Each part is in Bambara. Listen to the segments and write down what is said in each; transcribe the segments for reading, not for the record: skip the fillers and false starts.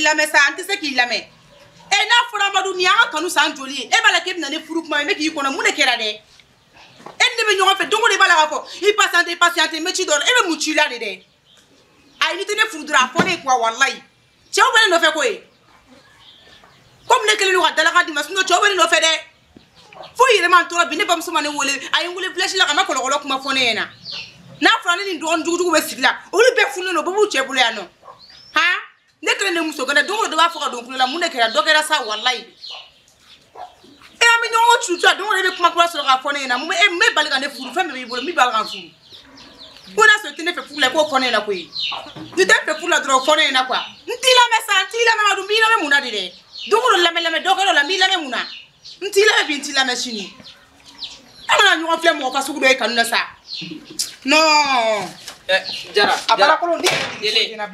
lamɛn sa, n tɛ se k'i lamɛn. E n'a fɔra Amadu nin y'an ka kanu san joli ye, e b'a la k'e bɛna ne furu kuma ye, ne k'i kɔnɔ mun de kɛra dɛ? E ni ne bɛ ɲɔgɔn fɛ don o don i b'a la k'a fɔ i patiente i patiente n bɛ ci dɔ la, e bɛ mun ci la de dɛ? Ayi n'i tɛ ne furu dɔrɔn a fɔ ne ye quoi walayi. Cɛw bɛ ne nɔfɛ koyi. Komi ne kɛlen don ka dalakan d'i ma sinon cɛw bɛ ne nɔfɛ dɛ. Fo yɛrɛ ma n tɔɔrɔ bi ne bamuso ma ne wele, a ye n wele village la ka ma kɔlɔkɔlɔ kuma fɔ ne ɲɛna. N'a fɔra ne ni dɔgɔnin jugujugu bɛ sigi la, olu bɛɛ fununen don, bɛɛ b'u cɛ bolo yan nɔ. Han? Ne kɛlen de muso gɛlɛn, don o don dɔ b'a fɔ ka don kulo la, mun de kɛra? Dɔ kɛra sa walayi. E an bɛ ɲɔgɔn cucu a don o don e bɛ kuma kura sɔrɔ k'a fɔ ne ɲɛna, mun bɛ e mun bɛ bali ka ne furu, fɛn bɛɛ b'i bolo, min b'a ka n furu. Ko n'a sɔrɔ i tɛ ne fɛ furu la, i k'o fɔ ne ɲɛna koyi. N'i tɛ ne fɛ furu la dɔrɔn o fɔ ne ɲɛna quoi. N t'i lamɛn sa, n t'i lamɛn Amadu, n b'i lamɛn mun na de dɛ? Don o don lamɛn lamɛn dɔ kɛra o la, n b'i lamɛn mun na? N t'i lamɛn bi, n t'i lamɛn sini. An kana ɲɔgɔn filɛ mɔgɔ fasugu dɔ ye kanu na sa. Non. Jara, A baara kolon ne Deli. Jara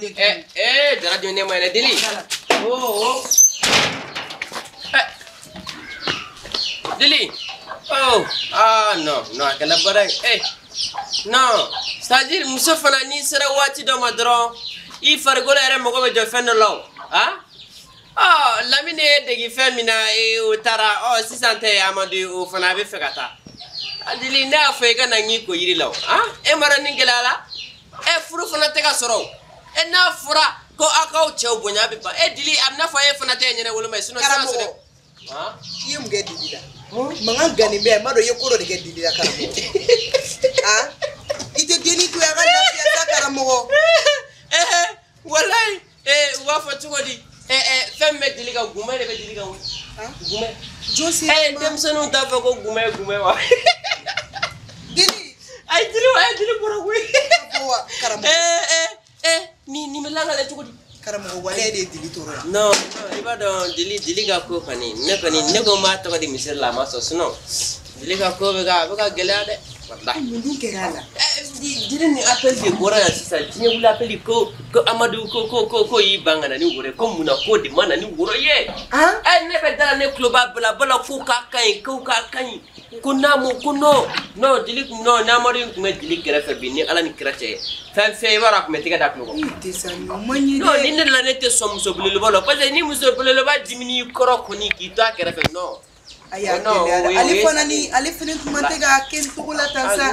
jɔn ne ma yɛrɛ Deli. Oh, oh. Deli. Oh, ah non, non, a kɛra baara ye. Non, c'est-à-dire muso fana n'i sera waati dɔ ma dɔrɔn i farikolo yɛrɛ mago bɛ jɔ fɛn dɔ la o. Ah? Ah, Lamine ye degi fɛn min na o taara, ɔ sisan tɛ Amadu o fana a bɛ fɛ ka taa. Deli ne y'a fɔ i ka na n k'i ko yiri la o. Ah, e ma dɔn nin gɛlɛya la? Furu fana tɛ ka sɔrɔ o. N'a fɔra ko aw k'aw cɛw bonya a bɛ ban. Deli a bɛ n'a fɔ e fana tɛ ɲɛnɛ woloma ye sinon sisan sɔrɔ. Ah? I ye mun kɛ Deli la? Mankan gannen bɛ yan, n b'a dɔn i ye ko dɔ de kɛ Deli la karamɔgɔ. Ah? I tɛ dennin to yen a ka lafiya sa karamɔgɔ. Walayi, u b'a fɔ cogo di? Fɛn min bɛ Deli kan, gumɛ de bɛ Deli kan o. Gumɛ. Jɔn sera ma? Denmisɛnninw t'a fɔ ko gumɛ gumɛ wa? Deli. Ayi Deli wa, Deli bɔra koyi. Wa karamɔgɔ. Nin bɛ lakale cogo di? Karamɔgɔ waleya de ye Deli tɔɔrɔ yan. Non, non, i b'a dɔn Deli ka ko kɔni, ne kɔni ne ko n b'a tɔgɔ di misiri la a ma sɔn sinon Deli ka ko bɛ ka a bɛ ka gɛlɛya dɛ. Walahi. Mun dun kɛra a la? Deli ni appel de bɔra yan sisan, diɲɛ wuli appel ko Amadu ko y'i ban ka na ni woro ye, ko munna k'o de ma na ni woro ye? Ne bɛ da la ne tulo b'a bɛɛ la, bala ko k'a ka ɲi, ko k'a ka ɲi, ko n'a ma ko non, non Deli non n'Amadu in tun bɛ Deli kɛrɛfɛ bi ni Ala ni kira cɛ, fɛn fɛn i b'a dɔn a tun bɛ tɛgɛ da tulo kɔrɔ. I tɛ sa nin man ɲi dɛ. Non ni ne la ne tɛ sɔn muso belebeleba la parce que ni muso belebeleba dimini kɔrɔ kɔni k'i to a kɛrɛfɛ non. Ayi a gɛlɛyara ale fana ni ale fana tun man tɛ k'a kɛ nin cogo la tan sa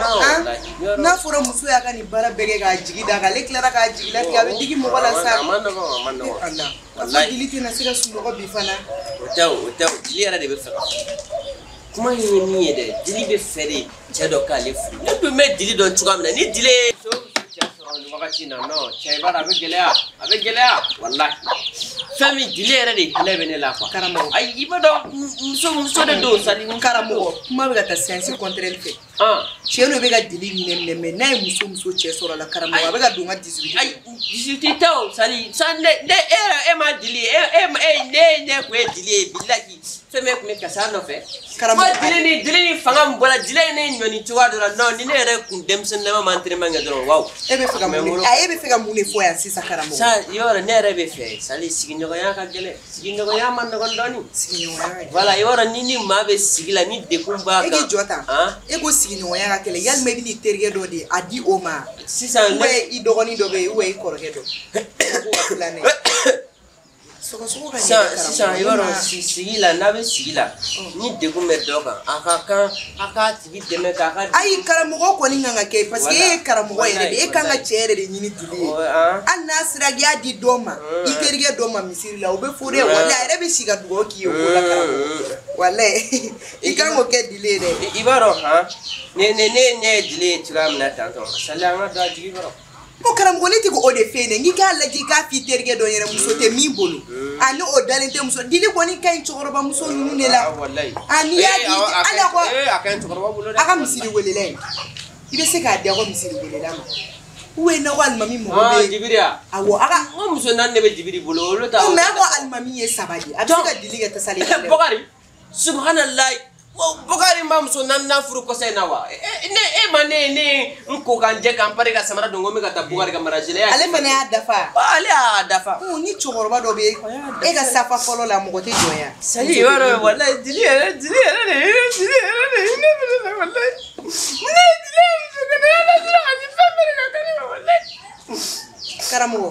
n'a fɔra muso y'a ka nin baara bɛɛ kɛ k'a jigi d'a kan ale tilara k'a jigi latigɛ a bɛ digi mɔgɔ la sa. A ma nɔgɔn a ma nɔgɔn. Ala a fɔ Deli tɛna se ka sunɔgɔ bi fana. O tɛ o o tɛ o Deli yɛrɛ de bɛ fɛ ka kuma in ye min ye dɛ, Deli bɛ fɛ de cɛ dɔ k'ale furu. Ne dun bɛ Deli dɔn cogoya min na ni Deli ye muso cɛ sɔrɔ nin wagati in na non cɛ i b'a dɔn a bɛ gɛlɛya a bɛ gɛlɛya walahi. Fɛn min Deli yɛrɛ de hinɛ bɛ ne la quoi. Karamɔgɔ. Ayi i b'a dɔn muso de don sali. Karamɔgɔ kuma bɛ ka taa séance contraire fɛ. Cɛ dɔ bɛ ka Deli minɛ minɛ mais n'a ye muso cɛ sɔrɔ a la karamɔgɔ a bɛ ka don n ka 18. Ayi 18 tɛ o sali sa ne e yɛrɛ e ma Deli e e ne ɲɛ kun ye Deli ye bilahi fɛn bɛɛ tun bɛ kasi a nɔfɛ. Karamɔgɔ Deli ni fanga min bɔra Deli ye ne ɲɔni cogoya dɔ la non ni ne yɛrɛ kun denmisɛnninlama ma entraînement kɛ dɔrɔn waw. E bɛ fɛ ka mun de e bɛ fɛ ka mun de fɔ yan sisan karamɔgɔ? Sa yɔrɔ ne yɛrɛ bɛ fɛ sali sigiɲɔgɔnya ka gɛlɛn sigiɲɔgɔnya ma nɔgɔn dɔɔni. Sigiɲɔgɔnya ka gɛlɛn. Voilà i b'a dɔn ni maa bɛ sigi la ni degun b'a kan. E k'i jɔ tan. E ko sigiɲɔgɔnya ka gɛlɛn yalima i bɛ n'i terikɛ dɔ de a di o ma. Sisan ou bien i dɔgɔnin dɔ bɛ yen ou bien i kɔrɔkɛ dɔ. Ko ka filanan ye. Sɔgɔsɔgɔ ka ɲɛ dɛ karamɔgɔ. Sisan i b'a dɔn sigi la n'a bɛ sigi la ni degun bɛ dɔ kan a ka kan a k'a tigi dɛmɛ k'a ka. Ayi karamɔgɔ kɔni kan ka kɛ parce que e ye karamɔgɔ yɛrɛ de e kan ka cɛ yɛrɛ de ɲini Deli ye. Hali n'a sera k'i y'a di dɔ ma i terikɛ dɔ ma misiri la o bɛ fo dɛ walayi a yɛrɛ bɛ si ka dugawu k'i ye o ko la karamɔgɔ walayi i kan k'o kɛ Deli ye dɛ. I b'a dɔn han ne ɲɛ ye Deli ye cogoya min na tantɔ sali an ka don a jigi kɔrɔ. Ko karamɔgɔ ne tɛ k'o de f'e ɲɛna n'i k'a lajɛ i k'a f'i terikɛ dɔ ɲɛna muso tɛ min bolo ani o dalen tɛ muso Deli kɔni ka ɲi cɛkɔrɔba muso ninnu de la. A n'i y'a di hali a ko a ka misiri welela in i bɛ se k'a di a ka misiri welela ma ou bien n'aw ko alimami mɔgɔ bɛ yen. Jibiri wa? Awɔ a ka. N ko muso naani de bɛ Jibiri bolo olu ta. Mais a ko alimami ye saba de ye a bɛ se ka Deli kɛ tasalen ye. Bɔkari subahanallahi Bɔkari ma muso naaninan furu kɔsa in na wa? Ne e ma ne n ko ka n jɛ ka n pari ka samara don ko n bɛ ka taa Bɔkari ka mariage la. Ale fana y'a dafa. Ale y'a dafa. Ni cɛkɔrɔba dɔ bɛ e ka safa fɔlɔ la mɔgɔ tɛ jɔn yan. Sali i b'a dɔn walayi Deli yɛrɛ de ne fana la walayi. Ne Deli ye muso kɛnɛ ala dɔrɔn ani fɛn bɛɛ de ka kɛ ne ma walayi. Karamɔgɔ.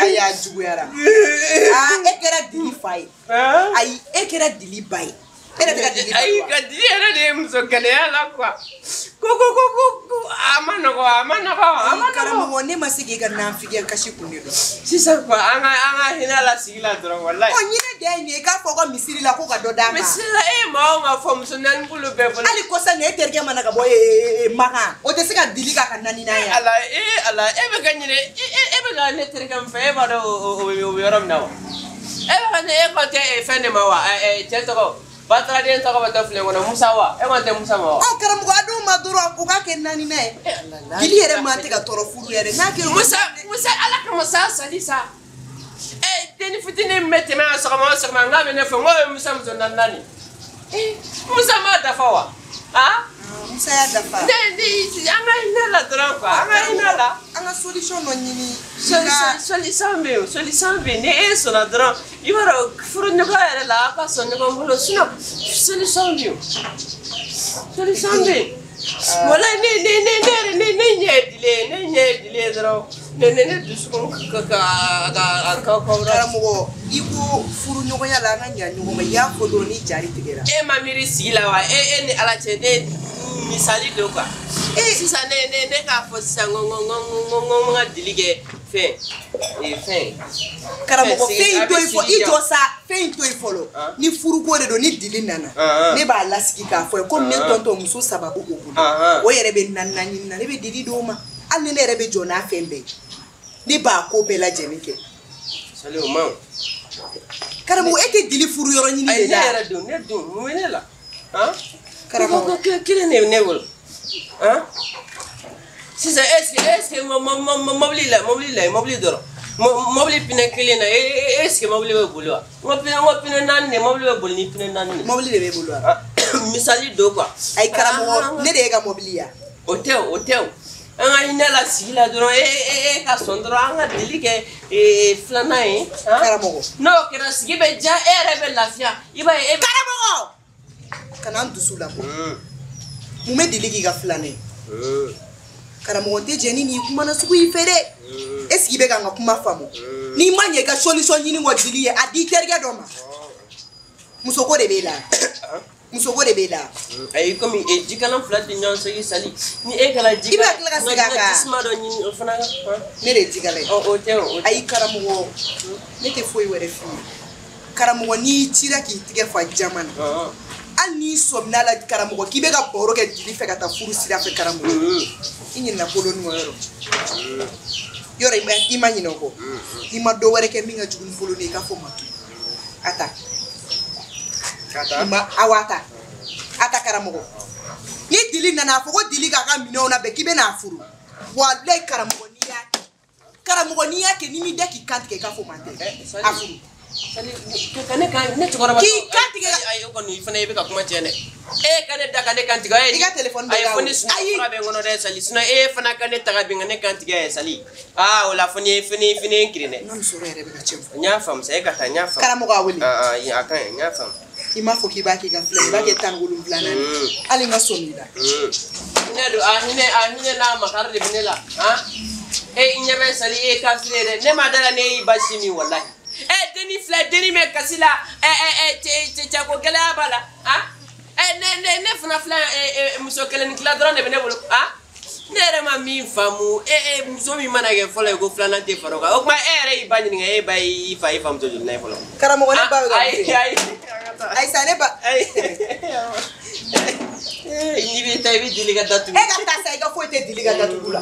Ayi a juguyara. E kɛra Dili fa ye. Ayi e kɛra Dili ba ye. E yɛrɛ tɛ ka Dili ba ye. Ayi ka Dili yɛrɛ de ye muso gɛlɛya la quoi. Ko a ma nɔgɔ a ma nɔgɔ a ma nɔgɔ. Karamɔgɔ ne ma se k'i ka nafigiya kasi kun de dɔn. Sisan quoi an ka hinɛ la sigi la dɔrɔn walayi. Ɔ ɲinɛ de ye nin ye i k'a fɔ ko misiri la ko ka dɔ d'a ma. Misiri la e maa o maa fɔ muso naani b'olu bɛɛ bolo. Hali kɔsa nin e terikɛ mana ka bɔ Makan o tɛ se ka Dili k'a ka naaninan ye. Ala ala e bɛ ka ɲinɛ e bɛ ka ne terikɛ min fɛ e b'a dɔn o bɛ yɔrɔ min na wa. E bɛ ka ne e ko tɛ fɛn de ma wa cɛ tɔgɔ. Bataraden tɔgɔ bɛ taa filen kɔnɔ Musa wa e ma tɛ Musa ma wa. Ɔ karamɔgɔ a dɔw ma dɔrɔn u k'a kɛ naaninan ye. Dili yɛrɛ man tɛ ka tɔɔrɔ furu yɛrɛ n'a kɛra. Musa ala kama sa sali sa. Denni fitinin min bɛ tɛmɛ yan sɔgɔma o sɔgɔma n k'a bɛ ne fɛ n k'o ye Musa muso naaninan de. Musa m'a dafa wa. Musa y'a dafa. Ne an ka hinɛ la dɔrɔn quoi an ka hinɛ la. An ka solution dɔ ɲini. Solution bɛ yen solution bɛ yen ni e sɔnna dɔrɔn i b'a dɔn furuɲɔgɔn yɛrɛ la aw ka sɔn ɲɔgɔn bolo sinon solution bɛ yen solution bɛ yen. Walayi ne yɛrɛ ne ɲɛ ye Dili ye ne ɲɛ ye Dili ye dɔrɔn ne dusukun ka Karamɔgɔ i ko furuɲɔgɔnya la an ka ɲa ɲɔgɔn ma i y'a fɔ dɔrɔn ni jari tigɛra. E ma miiri sigi la wa e ni Ala cɛ ne misali don quoi. Sisan ne k'a fɔ sisan ko n ka Dili kɛ fɛn fɛn. Karamɔgɔ fɛn in to yen fɔ i jɔ sa fɛn in to yen fɔlɔ ni furuko de don ni Dili nana ne b'a lasigi k'a fɔ ye komi ne tɔntɔn muso saba b'o bolo o yɛrɛ bɛ naaninan ɲini na ne bɛ Dili d'o ma hali ni ne yɛrɛ bɛ jɔ n'a fɛn bɛɛ ye ne b'a ko bɛɛ lajɛlen kɛ. Sali o ma ɲi. Karamɔgɔ e tɛ Dili furu yɔrɔ ɲini de la. Ne yɛrɛ don ne don mun bɛ ne la. Karamɔgɔ kelen de bɛ ne bolo. Sisan est-ce que mobili la mobili dɔrɔn mobili pinɛ kelen na est-ce que mobili bɛ boli wa n ko pinɛ naani de mobili bɛ boli ni pinɛ naani de. Mobili de bɛ boli wa. Misali don quoi. Ayi karamɔgɔ ne de ye ka mobili ya. O tɛ o an ka hinɛ la sigi la dɔrɔn e ka sɔn dɔrɔn an ka deli kɛ filanan ye. Karamɔgɔ. N'o kɛra sigi bɛ diya e yɛrɛ bɛ lafiya i b'a ye e. Karamɔgɔ kana n dusu labɔ. Mun bɛ deli k'i ka filanan ye. Karamɔgɔ tɛ jɛn ni nin kuma na sugu in fɛ dɛ. Est ce que i bɛ ka n ka kuma faamu. N'i ma ɲɛ i ka solution ɲini kɔ Dili ye a di terikɛ dɔ ma. Musoko de b'e la. Musoko de b'e la. Ayi komi jikalan fila tɛ ɲɔgɔn segi Sali ni e kɛra ji. I bɛ tila ka segin a kan. Jisuma dɔ ɲini o fana. Ne de ye jikalan ye. O tɛ o. Ayi karamɔgɔ ne tɛ foyi wɛrɛ f'i ye. Karamɔgɔ n'i cira k'i tigɛ fa jama na. Hali n'i sɔmina la karamɔgɔ k'i bɛ ka baro kɛ Dili fɛ ka taa furu sira fɛ karamɔgɔ. I ɲinɛna kolon kɔ yɔrɔ. Yɔrɔ i ma ɲinɛ o kɔ. I ma dɔ wɛrɛ kɛ min ka jugu ni kolon ye i k'a fɔ ma to. A ta. Ma awa a ta. A ta karamɔgɔ. Ni Dili nana a fɔ ko Dili k'a ka minɛnw labɛn k'i bɛ n'a furu. Walayi karamɔgɔ n'i y'a kɛ. Karamɔgɔ n'i y'a kɛ n'i m'i da k'i kan tigɛ i k'a fɔ man tɛ. A furu. Ka ne kan ne cɛkɔrɔba. K'i kan tigɛ. Ayi o kɔni i fana i bɛ ka kuma tiɲɛ dɛ. E ka ne da ka ne kan tigɛ. I ka téléphone bɛ ka. Ayi fo ni sunɔgɔ fura bɛ n kɔnɔ dɛ Sali sinon e fana ka ne ta ka bin ka ne kan tigɛ ye Sali. Aa o la fo ni ye n kirin dɛ. N ka musɔrɔ yɛrɛ bɛ ka cɛn fɔ. N y'a faamu sa e ka taa n y'a faamu. Karamɔgɔ a wele. A ka ɲi n y'a faamu. I m'a fɔ k'i b'a k'i ka filɛ i b'a kɛ 17nan ye. Hali n ka sɔmi i la. Hinɛ don a hinɛ n'a makari de bɛ ne la. E ɲɛ bɛ Sali e kafiri ye dɛ ne ma da la ne y'i basi min walahi. Denni filɛ denni bɛ kasi la cɛko gɛlɛya b'a la ne fana filɛ muso kelen ni tila dɔrɔn de bɛ ne bolo ne yɛrɛ ma min faamu muso min mana kɛ fɔlɔ ye ko filanan tɛ fara o kan o tuma e yɛrɛ y'i ba ɲininka e ba y'i fa i famuso joli n'a ye fɔlɔ. Karamɔgɔ ne ba bɛ ka ayi ayi sa ne ba. N'i bɛ taa i bɛ Dili ka datugu. E ka taa sa i ka foyi tɛ Dili ka datugu la.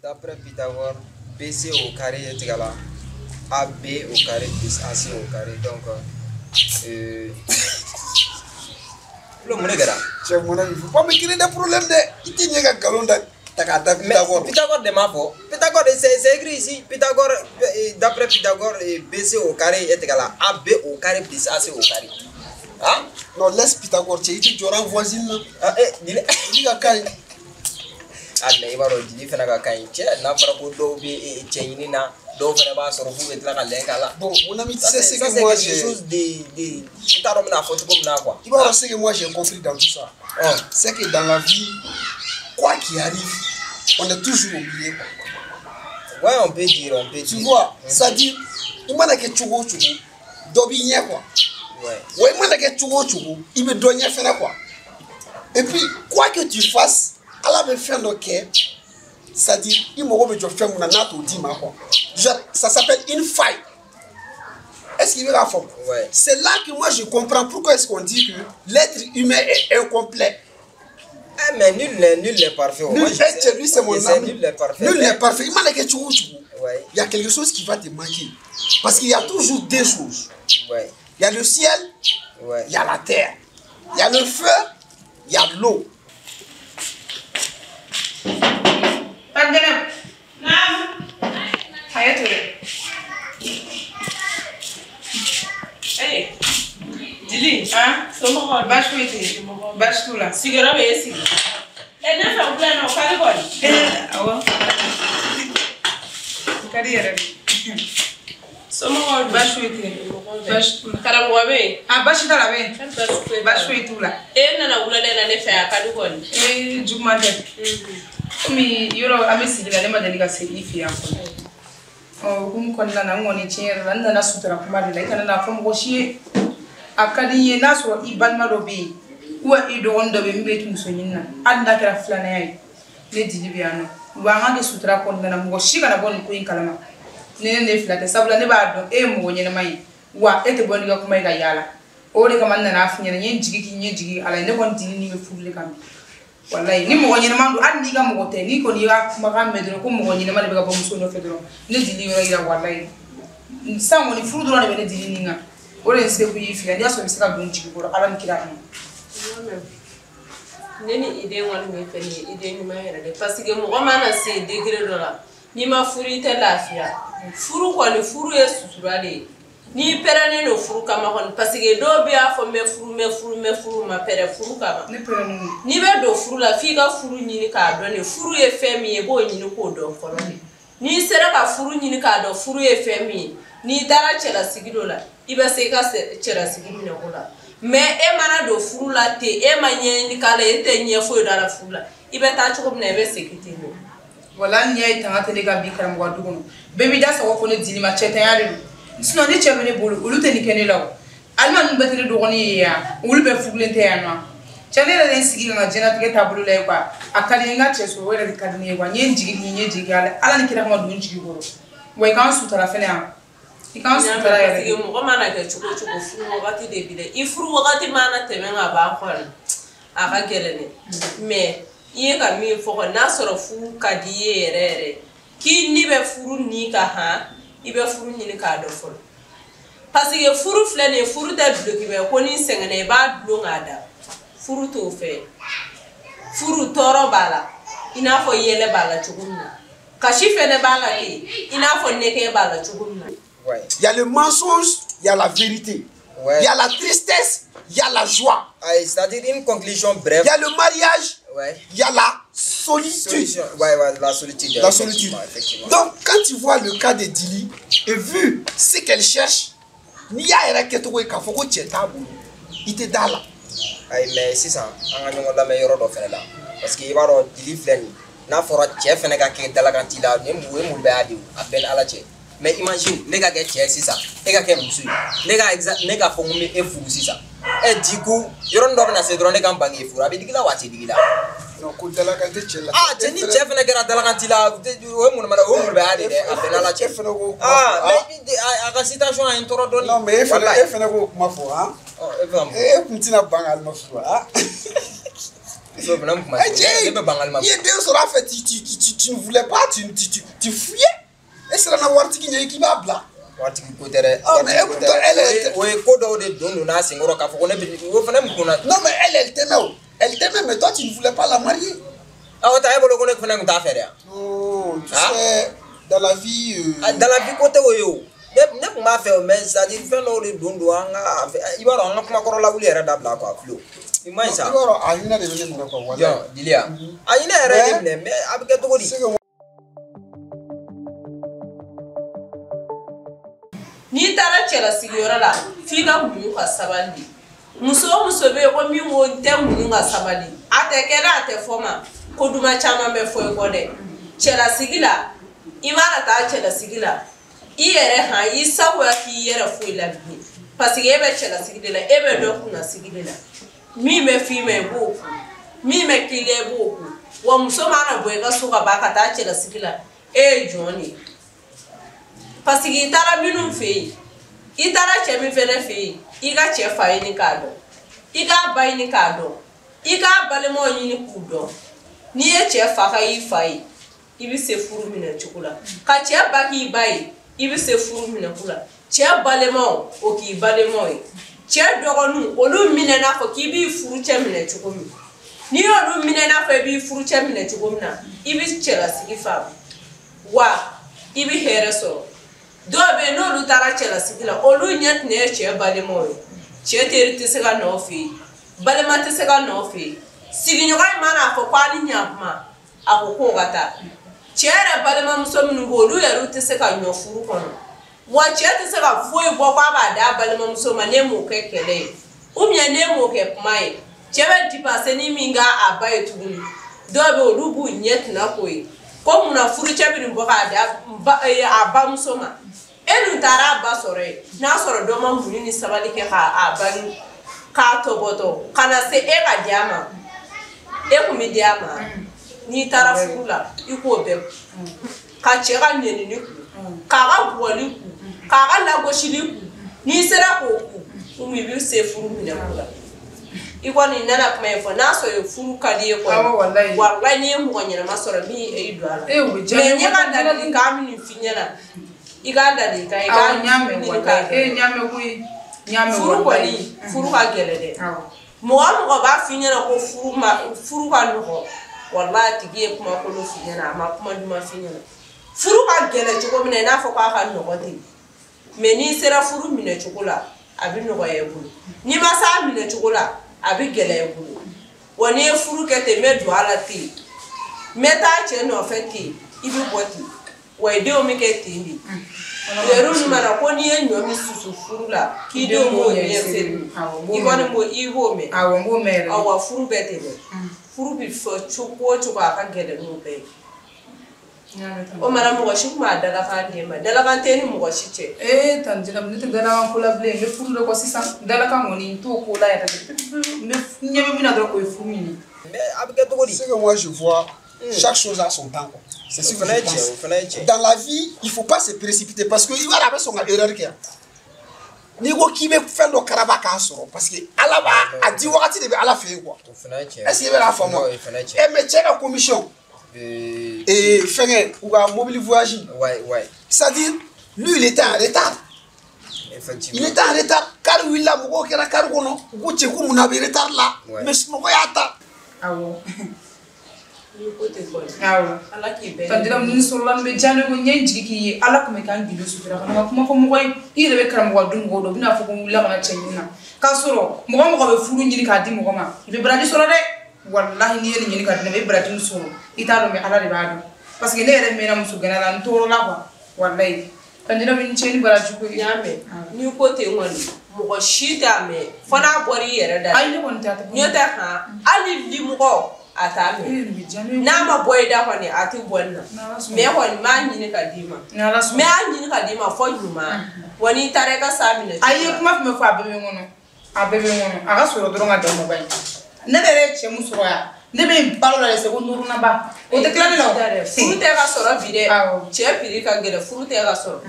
D'après Pythagore, BC au carré est égal à AB au carré plus AC au carré. Donc, le monde est là. Chef, mon ami, il ne faut pas me créer des problèmes. Il y a un galon de Pythagore. Pythagore de ma foi. Pythagore, c'est écrit ici. Pythagore, d'après Pythagore, BC au carré est égal à AB au carré plus AC au carré. Hein? Non, laisse Pythagore. Tu es voisine là. Ah, eh, il est à Ah, mais il va le dire, il fait un cɛ n'a fɔra ko dɔw bɛ cɛ ɲini na Dɔw fana b'a sɔrɔ f'u bɛ tila ka lɛn k'a la. Bon, mon ami, tu Ça, sais ce ça, que c'est moi quelque j'ai. chose de n t'a dɔn n bɛna fɔ cogo min na quoi. I b'a dɔn ce que moi j'ai compris dans tout ça. Oh. C'est que dans la vie, quoi qu'il arrive, on est toujours oublié, quoi. Ouais, on peut dire, on peut Tu dire. vois, c'est-à-dire, i mana kɛ cogo o cogo, dɔ b'i ɲɛ quoi. Ouais. Wa i mana kɛ cogo o cogo, i bɛ dɔ ɲɛ fɛnɛ quoi. Et puis, quoi que tu fasses, Ala bɛ fɛn dɔ kɛ, c'est-à-dire, i mago bɛ jɔ fɛn mun na n'a t'o d'i ma quoi. Genre, ça s'appelle une faille. Est-ce qu'il veut la forme? Ouais. C'est là que moi je comprends pourquoi est-ce qu'on dit que l'être humain est incomplet. Eh, mais nul n'est parfait. Nul, Moi, je eh, sais, lui c'est moi, mon je sais, ami. nul n'est parfait. Nul mais- n'est parfait. Il m'a dit que Ouais. il y a quelque chose qui va te manquer. Parce qu'il y a toujours deux choses. Ouais. Il y a le ciel, Ouais. il y a la terre. Il y a le feu, il y a l'eau. Tante Naam. Hayatu. Eh, Dili, Han? somɔgɔw dun? Baasi foyi tɛ yen. Baasi t'u la. Sigiyɔrɔ bɛ e sigi. Ne fɛ wula in na o ka di kɔni. Awɔ. O ka di yɛrɛ de. Somɔgɔw dun? Baasi foyi tɛ yen. Baasi t'u la. Karamɔgɔ bɛ yen? A baasi t'a la a bɛ yen. Baasi foyi t'a la. Baasi foyi t'u la. E nana wulada in na ne fɛ a ka di kɔni. Juguman tɛ. Komi yɔrɔ an bɛ sigi la ne ma deli ka se i fɛ yan fɔlɔ. Ɔ hukumu kɔnɔna na n kɔni tiɲɛ yɛrɛ la n nana sutura kuma de la i kana n'a fɔ mɔgɔ si ye. A ka di n ye n'a sɔrɔ i balima dɔ bɛ yen ou i dɔgɔnin dɔ bɛ yen min bɛ muso ɲini na hali n'a kɛra filananya ye ne Dili bɛ yan nɔ wa an ka kɛ sutura kɔnɔna na mɔgɔ si kana bɔ nin ko in kalama ni ne fila tɛ sabula ne b'a dɔn e ye mɔgɔ ɲɛnama ye wa e tɛ bɔ n'i ka kuma ye ka yaala o de kama n nana f'i ɲɛna n ye n jigi k'i ɲɛ jigi ala ye ne kɔni Dili ni bɛ furu de kan bi walayi ni mɔgɔ ɲɛnama don hali n'i ka mɔgɔ tɛ n'i kɔni y'a kumakan mɛn dɔrɔn ko mɔgɔ ɲɛnama de bɛ ka bɔ muso nɔfɛ dɔrɔn ne Dili yɔrɔ yira walayi sisan kɔni furu dɔrɔn de bɛ ne Dili nin kan o de ye n seko y'i fɛ n'i y'a sɔrɔ i bɛ se ka don jigi kɔrɔ ala ni kira kama. Ne ni i den kɔni bɛ fɛ nin ye i den ɲuman yɛrɛ de parce que mɔgɔ mana se degré dɔ la n'i ma furu i tɛ lafiya. Furu kɔni furu ye sutura de ye. N'i pɛrɛnnen don furu kama kɔni parce que dɔw bɛ y'a fɔ n bɛ furu n bɛ furu n bɛ furu ma pɛrɛ furu kama. Ne pɛrɛnnen don. N'i bɛ don furu la f'i ka furu ɲini k'a dɔn de furu ye fɛn min ye i b'o ɲini k'o dɔn fɔlɔ de. N'i sera ka furu ɲini k'a dɔn furu ye fɛn min ye n'i taara cɛlasigi dɔ la i bɛ se i ka cɛlasigi minɛko la mais e mana don furu la ten e ma ɲɛɲini k'a la e tɛ ɲɛ foyi dɔn a la furu la i bɛ taa cogo min na i bɛ segin ten de. Wala hali n'i y'a ye tanga tɛ ne ka bi karamɔgɔ du kɔnɔ bɛɛ b'i da sago fɔ ne Dili ma cɛtanya de don sinon ni cɛ bɛ ne bolo olu tɛ nin kɛ ne la o alima ninnu bɛɛ tɛ ne dɔgɔnin ye yan olu bɛɛ furulen tɛ yan nɔ cɛ ne yɛrɛ de ye n sigi ka n ka diɲɛlatigɛ taabolo lajɛ quoi a ka di n ye n ka cɛ sɔrɔ o yɛrɛ de ka di ne ye quoi n ye n jigi k'i n ye jigi ala ala ni kira kama don n jigi kɔrɔ wa i k'an sutura fɛnɛ yan i k'an sutura yɛrɛ parce que mɔgɔ mana kɛ cogo o cogo furu wagati de bi dɛ i furu wagati mana tɛmɛ ka ban kɔni a ka gɛlɛn dɛ mais i ye ka min fɔ kɔni n'a sɔrɔ furu ka di i ye yɛrɛ yɛrɛ k'i ni bɛ furu ni ka han i bɛ furu ɲini k'a dɔn fɔlɔ parce que furu filɛ nin ye furu tɛ dulokiba ye ko n'i sɛgɛnna i b'a dulon k'a da furu t'o fɛ furu tɔɔrɔ b'a la i n'a fɔ yɛlɛ b'a la cogo min na kasi fɛnɛ b'a la ten i n'a fɔ nɛgɛ b'a la cogo min na. Ouais. Il y a le mensonge, il y a la vérité. Ouais. Il y a la tristesse, il y a la joie. Aïe, c'est-à-dire une conclusion brève. Il y a le mariage, Ouais. il y a la solitude. Solution. Ouais, ouais, la solitude. La solitude. Effectivement, effectivement. Donc, quand tu vois le cas de Dili, et vu ce qu'elle cherche, n'i y'a yɛrɛ kɛcogo ye k'a fɔ ko cɛ t'a bolo i tɛ da la. Ayi, mais sisan an ka ɲɔgɔn lamɛn yɔrɔ dɔ fɛnɛ la parce que i b'a dɔn Dili filɛ nin ye n'a fɔra cɛ fɛnɛ ka kɛ dalakanti la nin o ye muluya de ye o a bɛɛ ni ala cɛ mais imagine ne ka kɛ cɛ ye sisan e ka kɛ muso ye ne ka ne ka fɔ ko n bɛ e furu sisan ɛ du coup yɔrɔnin dɔ bɛna se dɔrɔn ne ka n ban k'e furu a bɛ digi la wa a tɛ digi la. Non, ko dalakan tɛ cɛ la. Ah, cɛ ni cɛ fɛnɛ kɛra dalakanti la o ye mun o ye muluya de ye dɛ a bɛɛ ni ala cɛ. E fɛnɛ k'o kuma Ah, fɔ. mais a ka situation a ye n tɔɔrɔ dɔɔni. Non, mais e fɛnɛ Walayi. e fɛnɛ k'o kuma fɔ han. Ɔ, e bɛ ka mun fɔ? E kun tɛna ban k'ale ma furu han. Muso fana kuma Eh, cɛ, ne bɛ ban k'ale ma i ye den sɔrɔ a fɛ tu ne voulais pas, tu fuyais. E siranna waritigi ɲɛ k'i b'a bila. Waritigi ko tɛ dɛ. Ah, mais Waritigi ko e tɛ pourtant, dɛ. elle, elle O ye ko dɔw de don n'a senkɔrɔ k'a fɔ ko ne bɛ o fana mun kunna. Non, mais elle, elle t'aimait. Oh. Elle t'aimait, mais toi, tu ne voulais pas la marier. Ah, o ta e bolo ko ne fana kun t'a fɛ dɛ. Oh, tu Ah. sais, dans la vie. Ah, dans la vie ko tɛ o ye o. Ne kun b'a fɛ o mais c'est à dire fɛn dɔw de don an ka i b'a dɔn an ka kumakɔrɔ lawuli yɛrɛ dabila quoi Filo. I ma ɲi sa. I b'a dɔn a hinɛ de bɛ ne minɛ quoi, walayi. Jɔn Diliya. A hinɛ yɛrɛ ye ne minɛ mais a bɛ kɛ cogo di? C'est que N'i taara cɛlasigiyɔrɔ la f'i ka muɲu ka sabali. Muso o muso bɛ yen ko min ko n tɛ muɲu ka sabali, a tɛ kɛ dɛ, a tɛ fɔ ma ko duman caman bɛ fɔ i kɔ dɛ. Cɛlasigi la, i mana taa cɛlasigi la, i yɛrɛ han i sagoya k'i yɛrɛ foyi la bilen, parce que e bɛ cɛlasigi de la, e bɛ dɔ kunnasigi de la. Min bɛ f'i ma i b'o kun, min bɛ k'i la i b'o kun. Wa muso mana bɔ i ka so ka ban ka taa cɛlasigi la, e ye jɔn de ye. Parce que i taara minnu fɛ yen, i taara cɛ min fɛnɛ fɛ yen, i ka cɛ fa ɲini k'a dɔn, i k'a ba ɲini k'a dɔn, i k'a balimaw ɲini k'u dɔn. N'i ye cɛ fa ka y'i fa ye, i bɛ se furu minɛ cogo la. Ka cɛ ba k'i ba ye, i bɛ se furu minɛ cogo la. Cɛ balimaw, o k'i balimaw ye. Cɛ dɔgɔninw, olu minɛ n'a fɔ k'i b'i furucɛ minɛ cogo min. N'i y'olu minɛ n'a fɔ i b'i furucɛ minɛ cogo min na, i bɛ cɛlasigi faamu, wa i bɛ hɛrɛ sɔrɔ. Dɔw bɛ yen n'olu taara cɛlasigi la, olu ɲɛ tɛnɛ ye cɛ balimaw ye. Cɛ teri tɛ se ka nɔ fɛ yen, balima tɛ se ka nɔ fɛ yen. Sigiɲɔgɔn in mana fɔ ko a ni ɲankuma, a ko k'o ka taa. Cɛ yɛrɛ balimamuso minnu bɛ yen, olu yɛrɛ tɛ se ka ɲɔ furu kɔnɔ. Wa cɛ tɛ se ka foyi bɔ k'a b'a d'a balimamuso ma n'e m'o kɛ kɛlɛ ye, ou bien n'e m'o kɛ kuma ye. Cɛ bɛ dipaseni min k'a a ba ye tuguni, dɔw bɛ yen olu b'u ɲɛ tɛna k'o ye. Ko munna furucɛ bɛ nin bɔ k'a da a bamuso ma? E dun taara a ba sɔrɔ yen, n'a sɔrɔ dɔ ma muɲu ni sabali kɛ k'a ba k'a tɔbɔtɔ ka na se e ka di a ma, e kun bɛ di a ma. N'i taara furu la, i k'o bɛɛ kun, ka cɛ ka nɛnini kun, k'a ka bugɔli kun, k'a ka lagosili kun. N'i sera k'o kun, i bɛ se furu minɛ ko la. I kɔni nana kuma in fɔ, n'a sɔrɔ furu ka di ye kɔni, walayi n'i ye mɔgɔ ɲɛnama sɔrɔ min ye i don a la. Mais n ye ka ladilikan min f'i ɲɛna, i k'a ladilikan, i k'a ɲini k'a dɔn. Furu kɔni, furu ka gɛlɛn dɛ. Mɔgɔ o mɔgɔ b'a f'i ɲɛna ko furu ka nɔgɔn, walayi a tigi ye kuma kolon f'i ɲɛna, a ma kuma duman f'i ɲɛna. Furu ka gɛlɛn cogo min na, i n'a fɔ k'a ka nɔgɔn ten, mais n'i sera furu minɛ cogo la, a bɛ nɔgɔya i bolo. N'i ma s'a minɛ cogo la, a bɛ gɛlɛya i bolo. Wa n'i ye furu kɛ ten, n bɛ don a la ten, n bɛ taa cɛ nɔfɛ ten, i bɛ bɔ ten, wa i denw bɛ kɛ ten de. Yɛrɛ mana ko n'i ye ɲɔ min susu furu la, k'i denw b'o ɲɛ seri, i kɔni b'o i b'o mɛn. Awɔ, n b'o mɛn yɛrɛ. Awɔ, furu bɛɛ ten dɛ. Furu bɛ fɔ cogo o cogo, a ka gɛlɛn n'o bɛɛ ye. O mara mɔgɔ si kun b'a dalakan d'e ma, dalakan tɛ ni mɔgɔ si cɛ. Ee tantie Jɛnɛbu, ne tɛ dalakan ko la bilen, n bɛ furu de kɔ sisan. Dalakan kɔni n t'o ko la yɛrɛ de. N bɛ ɲɛ bɛ min na dɔrɔn, o ye furu ɲini. Mais a bɛ kɛ cogo di? Ce que moi je vois, chaque chose a son temps, quoi. C'est ce que je pense. Dans la vie, il faut pas se précipiter parce que i b'a dɔn a bɛ sɔn ka erreur kɛ. N'i ko k'i bɛ fɛn dɔ karaba k'a sɔrɔ, parce que Ala b'a a di wagati de bɛ Ala fɛ yen, quoi. Est-ce que i bɛ k'a faamu? Eh mais cɛ ka commission. Et fɛngɛ u ka mobili voyage. Ouais. C'est-à-dire, lui il était en retard. Effectivement. Il était en retard. Car wulila, mɔgɔw kɛra car kɔnɔ, u ko cɛ ko mun na a bɛ retard la. Ouais. Mais sunɔgɔ y'a ta. Awɔ. N'i ko ten kɔni. Awɔ. Ala k'i bɛɛ. Tantie Jɛnɛbu, ni sɔrɔla n bɛ diya ne ko n ye n jigi k'i ye, Ala kun bɛ k'an gindo sutura ka na ka kuma fɔ mɔgɔ ye. I yɛrɛ bɛ karamɔgɔ dun mɔgɔw dɔn, u bɛna fɔ ko n wulila ka na cɛ ɲini na. K'a sɔrɔ mɔgɔ o mɔgɔ bɛ furu ɲini k'a di mɔgɔ ma, i bɛ baraji sɔrɔ dɛ. Walahi n'i ye nin ɲini ka di ne ma, i bɛ baraji min sɔrɔ, i t'a dɔn, mais Ala de b'a dɔn. Parce que ne yɛrɛ mɛnna muso gɛnna la, n tɔɔrɔla quoi, walahi. Tantie Jɛnɛbu, i ni ce ni baraji ko ye. N y'a mɛn. N'i ko ten kɔni, mɔgɔ si t'a mɛn fo n'a bɔra i yɛrɛ da la. Ayi, ne kɔni t'a tɛ. N'o tɛ han, hali limɔgɔ a t'a mɛn. N'a ma bɔ i da kɔni, a tɛ bɔ nin na. Mais kɔni n b'a ɲini ka d'i ma. N b'a ɲini ka d'i ma fɔ ɲuman. Wa n'i taara i ka s'a minɛ. Ayi, ye kuma fɛn fɛn fɔ, a bɛɛ bɛ n kɔnɔ. A bɛɛ bɛ n kɔnɔ. A ka sɔrɔ dɔrɔn ka dan mɔgɔ ye. Ne yɛrɛ ye cɛ mun sɔrɔ yan, ne bɛ n balo la de ko nurunaba. O tɛ tila ne la o. Furu tɛ ka sɔrɔ bi dɛ. Cɛ piri ka gɛlɛn, furu tɛ ka sɔrɔ.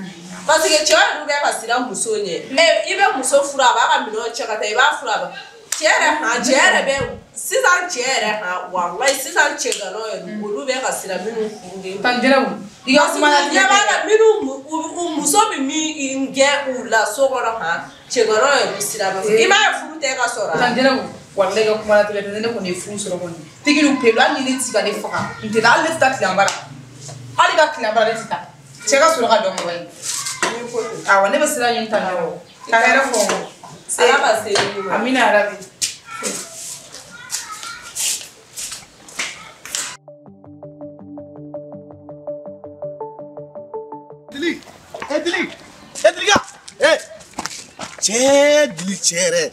Parce que cɛ yɛrɛ bɛ ka siran muso ɲɛ. I bɛ muso furu, a b'a ka minɛnw cɛ ka taa, i b'a furu a b'a. Cɛ yɛrɛ han, cɛ yɛrɛ bɛ sisan cɛ yɛrɛ han, walayi sisan cɛ ganaw yɛrɛ, olu bɛ ka siran minnu furulen. Tantie Jɛnɛbu, i ka kuma la. Ɲɛ b'a la minnu u muso bɛ min gɛn u la so kɔnɔ han, cɛ ganaw yɛrɛ siran. Parce que i m'a ye furu tɛ ka sɔrɔ. Tantie Jɛnɛbu, walayi i ka kuma la tigɛ, ne kɔni ye furu sɔrɔ kɔni. Tiginu pelu, hali ni ne ti ka ne faga, n tɛ taa, hali ne tɛ taa tileganba la. Hali ka tileganba la ne tɛ taa. Cɛ ka sɔrɔ ka dɔn mɔgɔ ye. Awɔ, ne bɛ sira ɲini tan de. Ka hɛrɛ fɔ. Ala ka se ɲuman. Amina yarabi. Dili, eh Dili, eh Diliga, eh Cɛ dili cɛ yɛrɛ.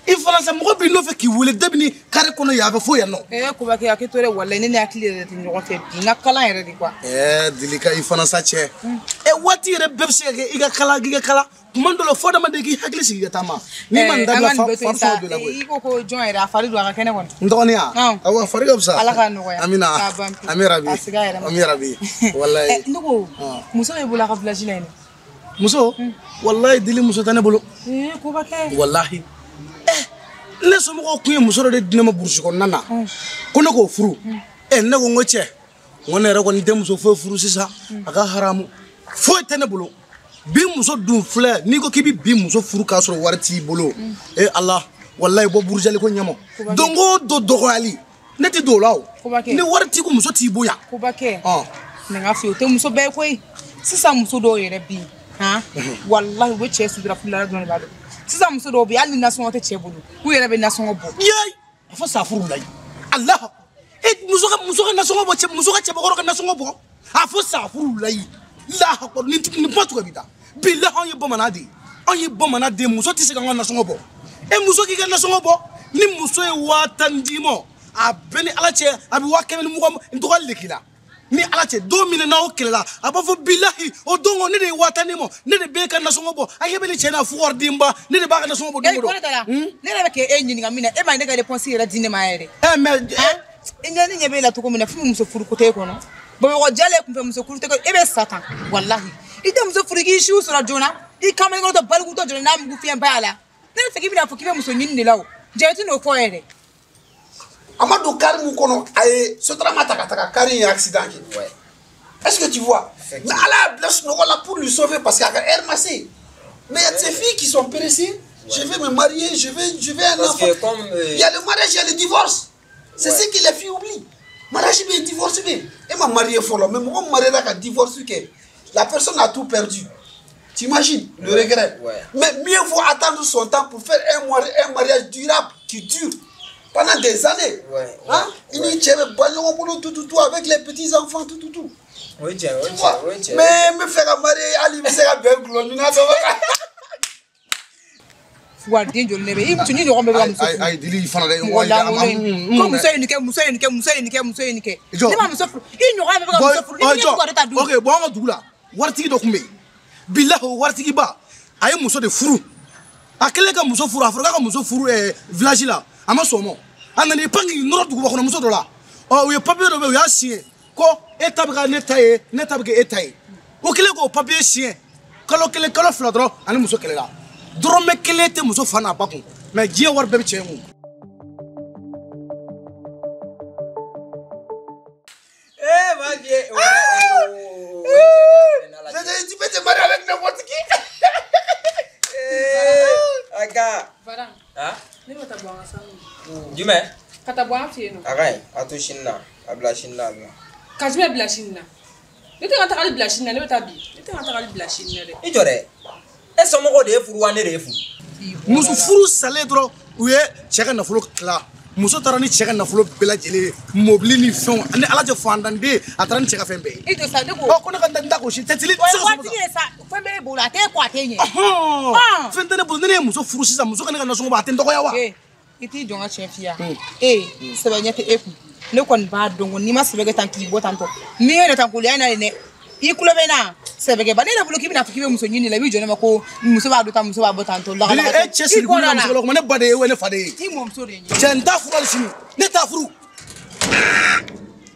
I fana sa mɔgɔ b'i nɔfɛ k'i wele depuis carré kɔnɔ yan a bɛ fo yan nɔ. Ee Kobakɛ a kɛ to dɛ walayi ne ni hakili yɛrɛ tɛ ɲɔgɔn fɛ bi n ka kalan yɛrɛ de quoi. Ɛɛ dili ka i fana sa cɛ. Ɛ waati yɛrɛ bɛɛ bɛ se ka kɛ i ka kalan k'i ka kalan tuma dɔ la fo adamaden k'i hakili sigi ka taama. N'i ma nin dabila fa sɔrɔ don la koyi. I ko ko jɔn yɛrɛ a fari don a ka kɛnɛ kɔni. N dɔgɔnin ya. Awɔ a fari ka fisa. Ala k'a nɔgɔya. Amina. Ami rabi. A sig'a yɛrɛ ma. Ami rabi. Walayi. Ne ko muso bɛ bolo a ka village la yen nɔ. Muso. Walayi dili muso tɛ ne bolo. Ee Kobakɛ. Walahi. Ne somɔgɔw tun ye muso dɔ de di ne ma burusi kɔnɔna na ko ne k'o furu ne ko n ko cɛ n ko ne yɛrɛ kɔni tɛ muso foyi furu sisan a ka haramu foyi tɛ ne bolo bi muso dun filɛ n'i ko k'i bɛ bi muso furu k'a sɔrɔ wari t'i bolo e Ala walayi bɔ burujali ko ɲɛmɔ don o don dɔgɔyali ne tɛ don o la o ni wari t'i kun muso t'i bonya. Kobakɛ nin ka f'i ye o tɛ muso bɛɛ ye koyi sisan muso dɔw yɛrɛ bɛ yen han walayi u bɛ cɛ sutura furu la dɔrɔn de b'a dɔn. Sisan muso dɔw bɛ yen hali ni nasɔngɔ tɛ cɛ bolo k'u yɛrɛ bɛ nasɔngɔ bɔ. Yeee a fɔ safuru la ye Alahu e muso ka nasɔngɔ bɔ cɛ muso ka cɛbakɔrɔ ka nasɔngɔ bɔ a fɔ safuru la ye lahakɔrɔ nin kuma cogo b'i da bilahi anw ye bamanan de ye anw ye bamanan de ye muso tɛ se k'an ka nasɔngɔ bɔ e muso k'i ka nasɔngɔ bɔ ni muso ye 10,000 d'i ma a bɛɛ ni Ala cɛ a bɛ 120,000 n dɔgɔyali de k'i la. Ni Ala cɛ don min na n'aw kɛlɛla a b'a fɔ bilahi o don kɔ ne de ye 10,000 di ma ne de b'e ka nasɔngɔ bɔ a ɲɛ bɛ ne cɛ n'a fugaridenba ne de b'a ka nasɔngɔ bɔ don o don. E la ne yɛrɛ bɛ k'e ɲininka min na e ma ye ne ka réponse yɛrɛ di ne ma yɛrɛ. Ɛ mais ne ɲɛ b'e la cogo min na fo muso furu ko t'e kɔnɔ Bamakɔ jalen kunfɛ muso furu tɛ e bɛ sa tan walahi i tɛ muso furu k'i siw sɔrɔ joona i kamalenkɔrɔ tɔ balikutɔ joona n'a mugu fiɲɛ ba y'a la ne bɛ fɛ k'i bɛna fɔ k'i bɛ muso ɲini de la o jaa i tɛ n'o fɔ yɛrɛ. A ma don carré mun kɔnɔ a ye Sotrama ta ka taga carré in accident kɛ. Ouais. Est-ce que tu vois? Mais Ala y'a bila sunɔgɔ la pour lui sauver parce qu'il a heure ma se. Mais il y a de ces filles qui sont pressées. Je vais me marier, je vais un parce enfant. Que comme il y a le mariage, il y a le divorce. C'est ce que les filles oublient. Mariage bɛ divorce bɛ. E ma marié fɔlɔ mais mɔgɔ marié la ka divorce kɛ. La personne a tout perdu. T'imagines le regret. Ouais. Mais mieux vaut attendre son temps pour faire un mariage durable qui dure. Pendant des années. Ouais, hein? Il y a tout, avec les petits-enfants, tout. Oui, tiens, oui, oui, tiens. Mais me faire marier, Ali, me faire bien glomina, ça va. Fugariden joli ne bɛ i muso ni ɲɔgɔn bɛɛ bɛ ka muso furu. Ayi, dili fana dɛ. Mɔgɔ lankolon ko muso ye nin kɛ, muso ye nin kɛ, muso ye nin kɛ, muso ye nin kɛ. Ne ma muso furu, i ɲɔgɔn bɛɛ bɛ ka muso furu. I ni fugari ta dun. Ok, bon, an ka dugu la, waritigi dɔ tun bɛ yen. Bilahi, o waritigiba, a ye muso de furu. A kɛlen ka muso furu, a fɔra k'a ka muso furu village la. A ma sɔn o ma a nana i pan k'i nɔrɔ duguba kɔnɔ muso dɔ la ɔ u ye papiye dɔ bɛ yen u y'a signé ko e ta bɛ kɛ ne ta ye ne ta bɛ kɛ e ta ye o kɛlen k'o papiye signé kalo kelen kalo fila dɔrɔn ani muso kɛlɛla dɔrɔmɛ kelen tɛ muso fa n'a ba kun mais diɲɛ wari bɛɛ bɛ cɛ in kun. Eh ma vie. Tu peux te marier avec n'importe qui. Aga. Hein? Ne ma taa bɔ an ka sanu. Jumɛn? Ka taa bɔ an fɛ yen nɔ. A ka ɲi, a to sini na, a bila sini na. Ka jumɛn bila sini na? Ne tɛ ka tagali bila sini na, ne bɛ taa bi. Ne tɛ ka tagali bila sini na dɛ. I jɔ dɛ. E somɔgɔw de ye furu wa ne de ye furu? Muso furu salen dɔrɔn u ye cɛ ka nafolo tila. Muso taara ni cɛ ka nafolo bɛɛ lajɛlen ye, mobili ni fɛnw ani Ala cɛ fantanden a taara ni cɛ ka fɛn bɛɛ ye. I jɔ sa ne ko. Ɔ ko ne ka n ta gosi tɛ tili. O ye waritigi ye sa fɛn bɛɛ bolo a t'e kɔ a t'e ɲɛ. Ɔhɔn fɛn tɛ ne bolo ne ye muso furu sisan muso ka ne ka nasɔngɔ bɔ a tɛ n dɔgɔya wa. I t'i jɔ n ka tiɲɛ f'i ye ee sɛbɛ ɲɛ tɛ e kun ne kɔni b'a dɔn ko n'i ma sɛbɛ kɛ tan k'i bɔ tan tɔ n'i ye ne tan koloya na ye dɛ i kulo bɛ na sɛbɛ kɛ ba ne yɛrɛ bolo k'i bɛna fɔ k'i bɛ muso ɲini la i b'i jɔ ne ma ko muso b'a dɔn tan muso b'a bɔ tan tɔ e cɛ siri kun na muso la kuma ne ba de ye ne fa de ye i mɔmuso de ye cɛ n t'a furu hali sini ne t'a furu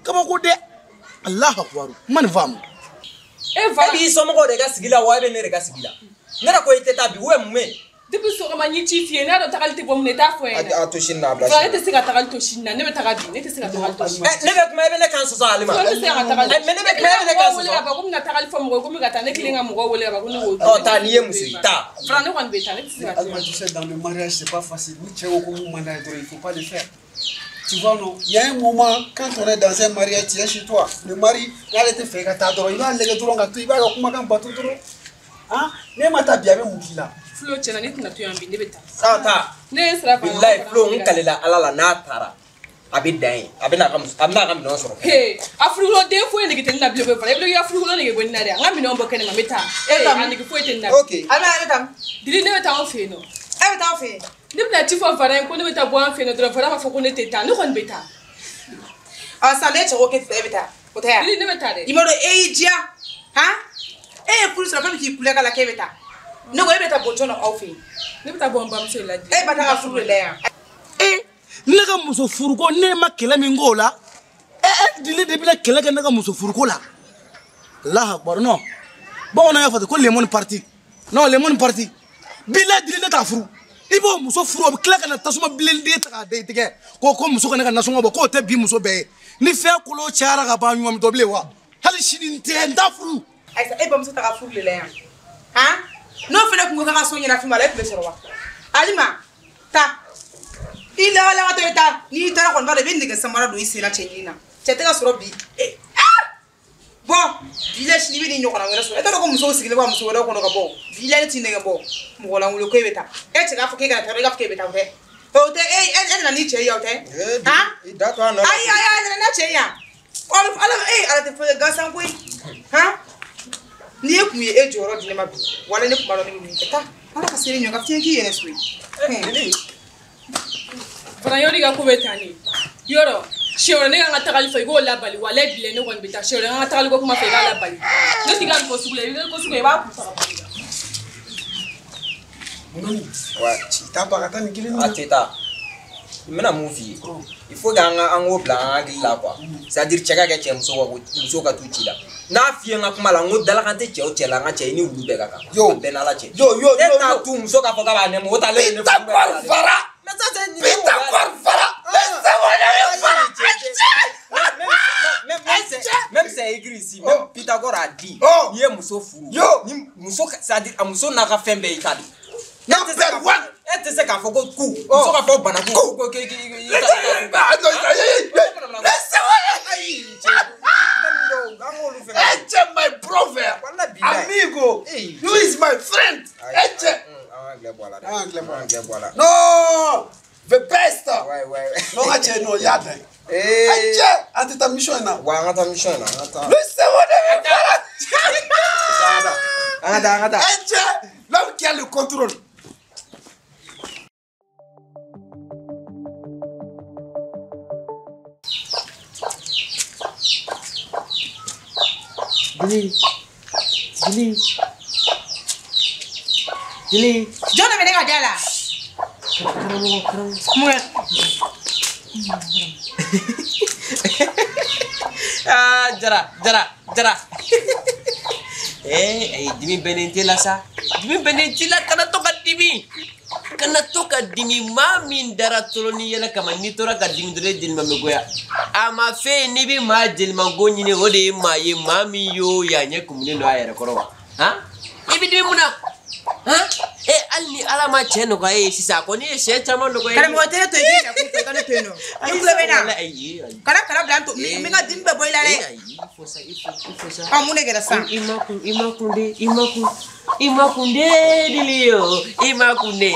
kabako dɛ Alahu akubaru n ma nin faamu. E fa e b'i somɔgɔw de ka sigi la wa e bɛ ne de ka sigi la ne yɛrɛ ko i tɛ taa bi ou bien mun bɛ yen. Depuis sɔgɔma n y'i ci f'i ye n'a dɔn tagali tɛ bɔ mun na i t'a fɔ ɲɛna. A to sini na a bila sini. Ne tɛ se ka tagali to sini na ne bɛ taga bi ne tɛ se ka tagali to sini na. Ne bɛ kuma e bɛ ne kan sɔsɔ Alima. Ne tɛ se ka tagali. Mais ne bɛ kuma e bɛ ne kan sɔsɔ. Ne ka ko n bɛna tagali fɔ mɔgɔ ye ko n bɛ ka taa ne kelen ka mɔgɔw wele ka ban ko ne k'o. Ɔ taa n'i ye muso ye taa. Fara ne kɔni bɛ taa ne tɛ se ka taa. Alima tu sais dans le mariage c'est pas facile ni cɛ ko ko mun man d'a ye dɔrɔn il faut pas le faire. Tu vois non, il y a un moment quand on est dans un mariage tu es chez toi le mari n'ale tɛ fɛ ka taa dɔrɔn i b'a lajɛ dɔrɔn ka to i b'a ka kumakan bato dɔrɔn. Ah ne ma taa bi a bɛ mun k'i la. Flo tiɲɛna ne tɛna to yan bi ne bɛ taa. Taa taa. Ne ye sira fara. Bilayi Flo n kalela Ala la n'a taara. A bɛ dan yen a bɛ n'a ka minɛnw sɔrɔ. He a furukulo den foyi nege tɛ ne na bilen koyi fana i bɛ i ka furukulo nege bɔ ne na dɛ n ka minɛnw bɔ kɛnɛ ma n bɛ taa. A nege foyi tɛ ne na. Ok a bɛ taa. Dili ne bɛ taa aw fɛ yen nɔ. E bɛ taa aw fɛ yen. Ne bɛna ci fɔ Fara ye ko ne bɛ taa bɔ an fɛ yen nɔ dɔrɔn Fara b'a fɔ ko ne tɛ taa ne kɔni bɛ taa. Ɔ sisan ne cɛ ko k'e e bɛ taa o tɛ yan. Dili ne bɛ taa dɛ. I m'a dɔn e y'i diya han e ye furu sɔrɔ fɛn min k'i kulonkɛ la k'e bɛ taa ne ko e bɛ taa bɔ jɔn na aw fɛ yen. Ne bɛ taa bɔ n bamuso de la. E ba taa ka furu de la yan. Ne ka muso furuko ne ma kɛlɛ min k'o la Dili de bɛna kɛlɛ kɛ ne ka muso furuko la Allahu akbar non bamananw y'a fɔ ten ko lemon parti non lemon parti bilahi Dili ne t'a furu i b'o muso furu o bɛ tila ka na tasuma bilen ta k'a da i tigɛ ko muso ka ne ka nasɔngɔ bɔ k'o tɛ bi muso bɛɛ ye ni fɛn kolo cayara ka ban ɲuman dɔ bilen wa hali sini n tɛ n t'a furu. Ayisa e bamuso ta ka furu de la yan han n'o fana kun ko k'a ka so ɲɛnafin ma la e tun bɛ sɔrɔ wa Alima taa. I lagalakatɔ ye taa n'i taara kɔni b'a dɔn i bɛ nɛgɛ samara don i sen na cɛ ɲini na cɛ tɛ ka sɔrɔ bi bɔ bi la sini i bɛ nin ɲɔgɔnna wɛrɛ sɔrɔ e t'a dɔn ko musow sigilen bɛ ka muso wɛrɛw kɔnɔ ka bɔ bi la ne t'i nɛgɛ bɔ mɔgɔ lankolon ko e bɛ taa e cɛ k'a fɔ k'e kana taa i k'a fɔ k'e bɛ taa o tɛ o tɛ e e nana n'i cɛ ye o tɛ han ayi ayi a nana n'a cɛ ye yan ala e ala tɛ foyi gansan koyi han n'i e kun ye e jɔyɔrɔ di ne ma bi wala ne kun b'a dɔn ne bɛ mun kɛ taa ala ka seri ɲɔ ka fiɲɛ k'i yɛrɛ so ye. Fana yɔrɔ i ka ko bɛ tan de yɔrɔ siɲɛ wɛrɛ ne ka n ka tagali fɔ i b'o labali walayi bilayi ne kɔni bɛ taa siɲɛ wɛrɛ n ka tagali ko kuma fɛ i b'a labali ne t'i ka nin ko sugu la i bɛ ko sugu la i b'a kun ta ka bɔ i la. Wa ci t'a to a ka taa nin kelen na. A tɛ taa n bɛna mun f'i ye il faut que an k'o bila an hakili la quoi c'est à dire cɛ ka kɛ cɛ muso ka t'u ci la n'a f'i ye n ka kuma la n ko dalakan tɛ cɛ o cɛ la n ka cɛ i ni wulu bɛɛ ka kan. Yo a bɛɛ n'Ala cɛ. Yo yo yo e t'a tu muso k'a fɔ k'a b'a nɛmɛ o t'ale ye ne furu bɛɛ la. Fara. Mais ça c'est Pythagore Fara. Même c'est écrit ici, même Pythagore a dit, il est muso furu. Yo, ni muso c'est-à-dire a muso n'a ka fɛn bɛɛ i ta de. Number one. E tɛ se k'a fɔ ko ku, muso ka fɔ banaku ko k'i ta. Eche my brother, amigo, you is my friend. Eche. Non, the best. Ouais. Non, Eche, non, y'a Eche, an tɛ taa mission in na. Wa an ka taa mission in na, an ka taa. Le cerveau de mes parents. An ka taa. Eche, l'homme qui a le contrôle. Dili, Dili, Dili. Jɔn de bɛ ne ka da la? Karamɔgɔ, karamɔgɔ. Mun kɛ? Ah, Jara, Jara, Jara. Eh, dimi bɛnnen t'i la sa. Dimi bɛnnen t'i la, kana to ka dimi. Kana to ka dimi maa min dara tolo ni yɛlɛ kama n'i tora ka dimi dɔrɔn e jelima bɛ goya. A ma fɛn ye n'i bɛ maa jelimanko ɲini o de ye maa ye maa min y'o ye a ɲɛ kumunen don a yɛrɛ kɔrɔ wa. Han? I bɛ dimi mun na? Han? E hali ni Ala ma cɛ nɔgɔya e ye sisan a kɔni ye sɛ caman nɔgɔya e ye. Karamɔgɔ tɛ ne to yen k'i nakun fɔ i ka ne to yen nɔ. I tulo bɛ n na. Kana kala bila n to n bɛ n ka dimi bɛɛ bɔ i la dɛ. Ayi, il faut ça, il faut ça. Ɔ mun de kɛra sisan? I ma kun, i ma kun de, i ma kun. I ma kun de Dili yo, i ma kun de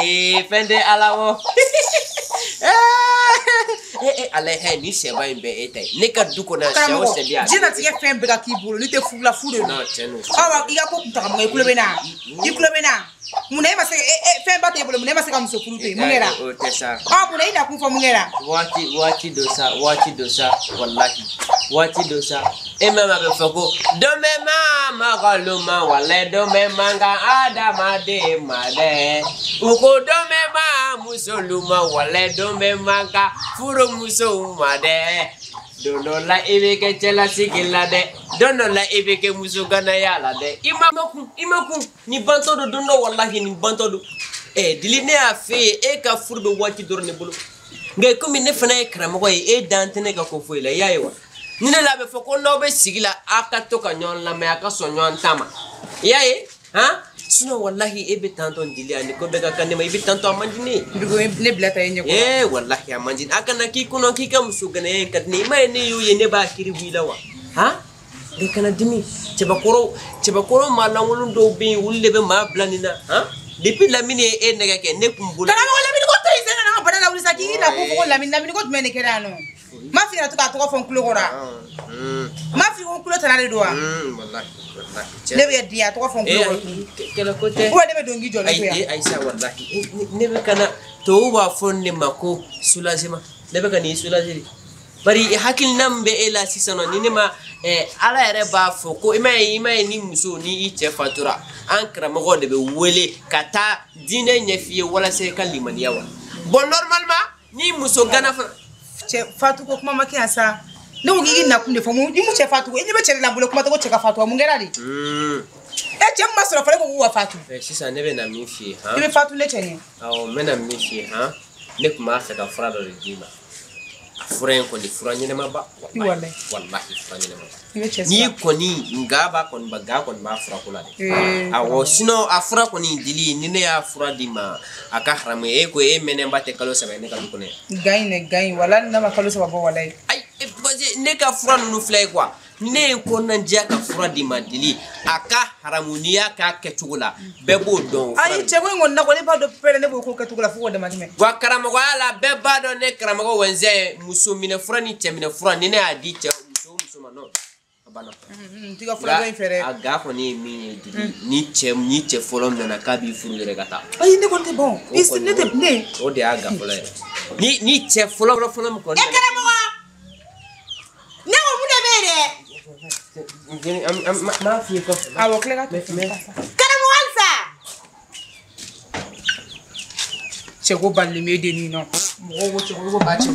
fɛn tɛ Ala wɔ. Ala ye nin sɛba in bɛɛ e ta ye. Ne ka du kɔnɔ yan sɛ o sɛ bɛ yan. Diɲɛlatigɛ fɛn bɛɛ ka k'i bolo n'i tɛ furu la fu de don. Non, tiɲɛ don. Awa i ka ko kuntagama i tulo bɛ n na. I tulo bɛ n na. Munna e ma se fɛn ba t'e bolo munna e ma se ka muso furu to yen mun kɛra? O tɛ sa. Ɔ munna i nakun fɔ mun kɛra? Waati dɔ sa, waati dɔ sa, walahi. Waati dɔ sa. E ma bɛ fɔ ko dɔ bɛ maa mɔgɔlu ma walayi dɔ bɛ man kan adamaden ma dɛ. U ko dɔ bɛ maa musolu ma walayi dɔ bɛ man kan furumusow ma dɛ. Don dɔ la i bɛ kɛ cɛlasigi la dɛ. Don dɔ la i bɛ kɛ musoganaya la dɛ. I ma kun nin bantɔ don don dɔ walahi nin bantɔ don. Dili ne y'a f'e ye e ka furu bɛ waati dɔrɔn de bolo. Nka komi ne fana ye karamɔgɔ ye e dan tɛ ne ka ko foyi la i y'a ye wa. Ni ne la a bɛ fɔ ko n'aw bɛ sigi la aw ka to ka ɲɔgɔn lamɛn a ka sɔn ɲɔgɔn ta ma. I y'a ye han? Sinon walahi e bɛ tantɔ Dili ani ko bɛɛ ka kan ne ma i bɛ tantɔ a man di ne ye. Dugu ne bila ta e ɲɛ kɔrɔ. Ee walahi a man di a kana k'i kɔnɔ k'i ka muso ganaya in ka di ne ye i m'a ye ne y'o ye ne b'a kiri bɔ i la wa han? Nka kana dimi cɛbakɔrɔ maa lankolon dɔw bɛ yen olu de bɛ maa bila nin na han? Depuis Lamini ye e nɛgɛ kɛ ne kun bolo. Karamɔgɔ Lamini ko to yen sen ka na n ka bana lawuli sa k'i na ko fɔ ko Lamini Lamini ko jumɛn de kɛra yan nɔ? Ma fi na to k'a tɔgɔ fɔ n tulo kɔrɔ. Ma fi ko n tulo tana de don wa? Wallahi wallahi. Ne bɛ di a tɔgɔ fɔ n tulo kɔrɔ. Kɛlɛ ko tɛ. Ou bien ne bɛ don k'i jɔ ne to yan. Ayi Ayisa wallahi ne bɛ ka na tubabu b'a fɔ ne ma ko soulagement ne bɛ ka n'i soulager de. Bari hakilina min bɛ e la sisan nɔ ni ne ma Ala yɛrɛ b'a fɔ ko i m'a ye ni muso ni i cɛ fatura an karamɔgɔ de bɛ wele ka taa diinɛ ɲɛf'i ye walasa i ka limaniya wa. Bon normalement ni muso gana fana. Cɛ fatu ko kuma ma kɛ yan sa. Ne ko k'i nakun de fɔ mun i mu cɛ fatu i ɲɛ bɛ cɛ de la n bolo kuma tɛ ko cɛ ka fatu mun kɛra de? E cɛ min ma sɔrɔ fɔlɔ e ko k'u ka fatu. Sisan ne bɛ na min f'i ye han. I bɛ fatu ne cɛ ɲɛ. Awɔ n bɛ na min f'i ye han. Ne tun b'a fɛ ka fura dɔ de d'i ma. A fura in kɔni fura ɲɛnɛmaba. Wallahi wallahi fura ɲɛnɛmaba. N'i kɔni nga b'a kɔni ba ga kɔni b'a fura ko la dɛ. Awɔ sinon a fura kɔni dili ni ne y'a fura d'i ma a ka haramu e ko e mɛnɛba tɛ kalo 3 ye ne ka du kɔnɔ yan. Ga in dɛ ga in walahi n'a ma kalo 3 bɔ walahi. Ayi parce que ne ka fura ninnu filɛ ye quoi ne ye kɔnɔnajɛya ka fura d'i ma dili a ka haramu n'i y'a k'a kɛcogo la bɛɛ b'o dɔn. Ayi cɛ ko in kɔni na kɔni ne b'a dɔn pɛrɛ ne b'o ko kɛcogo la fo k'o dama tɛmɛ. Wa karamɔgɔya la bɛɛ b'a dɔn ne karamɔgɔ Wɛnzɛn muso minɛ fura ni cɛ minɛ fura ni ne y'a di cɛ muso ma non. N t'i ka fura dɔ in fɛ dɛ. A ga kɔni ye min ye dili ni cɛ fɔlɔ nana k'a b'i furu yɛrɛ ka taa. Ayi ne kɔni tɛ bɔn. Ne tɛ ne. O de y'a ga fɔlɔ yɛrɛ. Ni cɛ fɔlɔ min kɔni. E karamɔgɔ. Ne ko mun de bɛ yen dɛ? N b'a f'i ye kɔfɛ. Awɔ tila ka to. Karamɔgɔ halisa. Cɛ ko balilen bɛ e dennin nɔ. Mɔgɔw ko cɛ ko ba cɛ.